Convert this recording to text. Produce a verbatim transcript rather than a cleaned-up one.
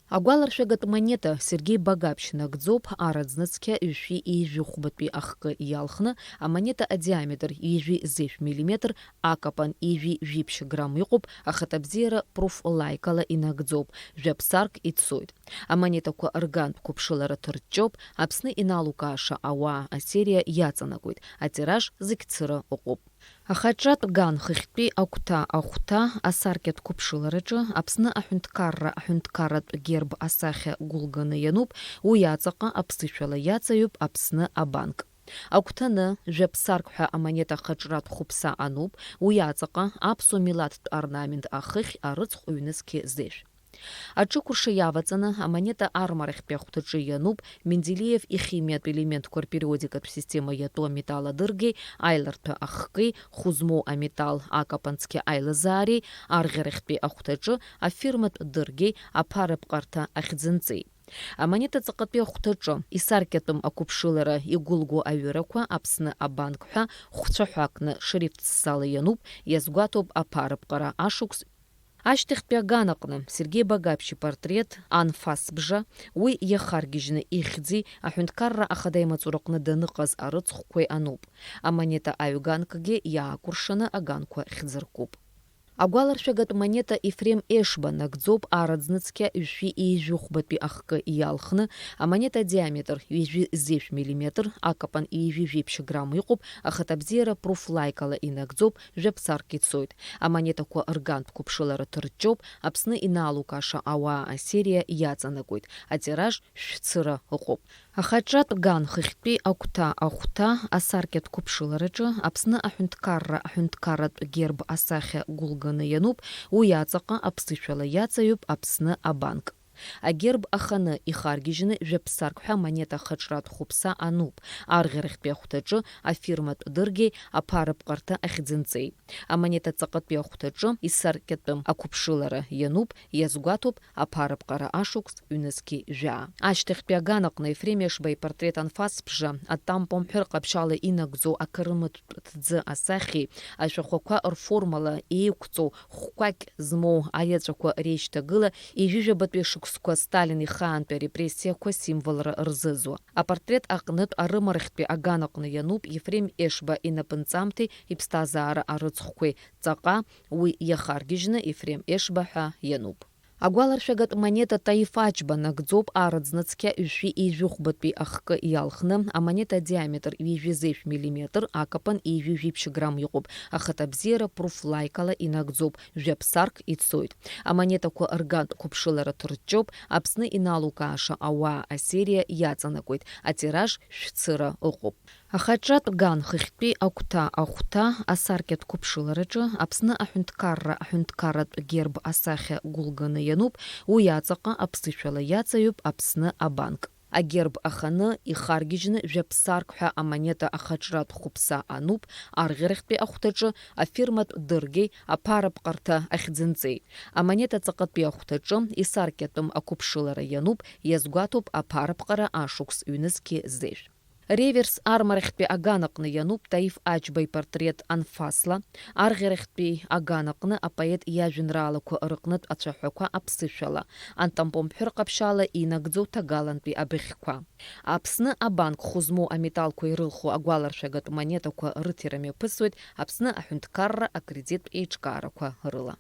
Агәаларшәагатә монета Сергеи Багаԥшь нагӡоуп, араӡны цқьа ҩажәи ҩажәи хәбатәи ахкы иалхны, амонета адиаметр ҩажәи зежә миллиметр, акапан ҩажәи жәиԥшь грамм иҟоуп, ахаҭабзиара пруф лаикала инагӡоуп, жәаԥсарк ицоит. Амонетақәа ргантә қәыԥшылара ҭырҷҷоуп, Аԥсны иналукааша ауаа асериа иаҵанакуеит, атираж зегь цыра ыҟоуп. Ахаҿатә ган хыхьтәи агәҭа ахәҭа асаркьатә қәыԥшылараҿы Аԥсны аҳәынҭқарра аҳәынҭқарратә герб асахьа гәылганы иануп, уи аҵаҟа аԥсышәала иаҵаҩуп Аԥсны абанк. Агәҭаны жәаԥсарк ҳәа амонета хаҿратә хәыԥса ануп, уи аҵаҟа аԥсуа милаҭтә орнамент ахыхь арыцхә ҩнызқьи зежә. Аҿыкәырша иаваҵаны амонета армарахьтәи ахәҭаҿы иануп, Менделеев ихимиатә елементқәа рпериодикатә система иатәу аметалл адыргеи аиларҭәа ахкеи, хәы змоу аметалл акапанцқьа аилазаареи, арӷьарахьтәи ахәҭаҿы афирматә дыргеи аԥараԥҟарҭа ахьӡынҵеи. Амонета ҵаҟатәи ахәҭаҿы исаркьатәым ақәыԥшылара игәылго аҩырақәа Аԥсны абанк ҳәа хәцәаҳәакны шрифт ссала иануп, иазгәаҭоуп аԥараԥҟара ашықәс. Ашьҭахьтәи аган аҟны Сергеи Багаԥшь ипортрет, анфасбжа, уи иахаргьежьны ихьӡи аҳәынҭқарра ахада имаҵураҟны даныҟаз арыцхәқәеи ануп. Амонета аҩганкгьы иаакәыршаны аганқәа хьӡыркуп. Агәаларшәагатә монета Ефрем Ешба нагӡоуп, араӡныцқьа ҩажәи ҩажәи хәбатәи ахкы иалхны, амонета адиаметр ҩажәи зежә миллиметр, акапан ҩажәи жәиԥшь грамм иҟоуп, ахаҭабзиара пруф лаикала инагӡоуп, жәаԥсарк ицоит. Амонетақәа ргантә қәыԥшылара ҭырҷҷоуп, Аԥсны иналукааша ауаа асериа иаҵанакуеит, атираж шәцыра ыҟоуп. Ахаҿатә ган хыхьтәи агәҭа ахәҭа асаркьатә қәыԥшылараҿы Аԥсны аҳәынҭқарра аҳәынҭқарратә герб асахьа гәылганы иануп, уи аҵаҟа аԥсышәала иаҵаҩуп Аԥсны абанк. Агерб аханы ихаргьежьны жәаԥсарк ҳәа амонета хаҿратә хәыԥса ануп, арӷьарахьтәи ахәҭаҿы афирматә дыргеи аԥараԥҟарҭа ахьӡынҵеи. Амонета ҵаҟатәи ахәҭаҿы исаркьатәым ақәыԥшылара иануп, иазгәаҭоуп аԥараԥҟара ашықәс ҩнызқьи жәаа. Ашьҭахьтәи аган аҟны Ефрем Ешба ипортрет анфасбжа, атампомҳәыр ҟаԥшьала инагӡоу акырымытә ҭӡы асахьеи, ашәахәақәа рформала еиқәҵоу хәқәакь змоу аеҵәақәа реишьҭагыла, ҩажәижәабатәи шықәсқәа Сталин ихаантәи арепрессиақәа символра рзызуа. Апортрет аҟнытә арымарахьтәи аган аҟны иануп Ефрем Ешба инапынҵамҭеи иԥсҭазаара арыцхәқәеи ҵаҟа, уи иахаргьежьны Ефрем Ешба ҳәа иануп. Агәаларшәагатә монета Таиф Аџьба нагӡоуп, араӡныцқьа ҩажәи ҩажәи хәбатәи ахкы иалхны, амонета адиаметр ҩажәи зежә миллиметр, акапан ҩажәи жәиԥшь грамм иҟоуп, ахаҭабзиара пруф лаикала инагӡоуп, жәаԥсарк ицоит. Амонетақәа ргантә қәыԥшылара ҭырҷҷоуп, Аԥсны иналукааша ауаа асериа иаҵанакуеит, атираж шәцыра ыҟоуп. Ахаҿатә ган хыхьтәи агәҭа ахәҭа асаркьатә қәыԥшылараҿы Аԥсны аҳәынҭқарра аҳәынҭқарратә герб асахьа гәылганы иануп, уи аҵаҟа аԥсышәала иаҵаҩуп Аԥсны абанк. Агерб аханы ихаргьежьны жәаԥсарк ҳәа амонета ахаҿратә хәыԥса ануп, арӷьарахьтәи ахәҭаҿы афирматә дыргеи аԥараԥҟарҭа ахьӡынҵеи. Амонета ҵаҟатәи ахәҭаҿы исаркьатәым ақәыԥшылара иануп, иазгәаҭоуп аԥараԥҟара ашықәс ҩнызқьи зежә. Реверс армарахьтәи аган аҟны иануп Таиф Аџьба ипортрет анфасла, арӷьарахьтәи аган аҟны апоет иажәеинраалақәа рыҟнытә ацәаҳәақәа аԥсышәала, антампомҳәыр ҟаԥшьала инагӡоу ҭагалантәи абыӷьқәа. Аԥсны абанк хәы змоу аметалқәа ирылху агәаларшәагатә монетақәа рыҭира мҩаԥысуеит Аԥсны аҳәынҭқарра акредиттә еиҿкаарақәа рыла.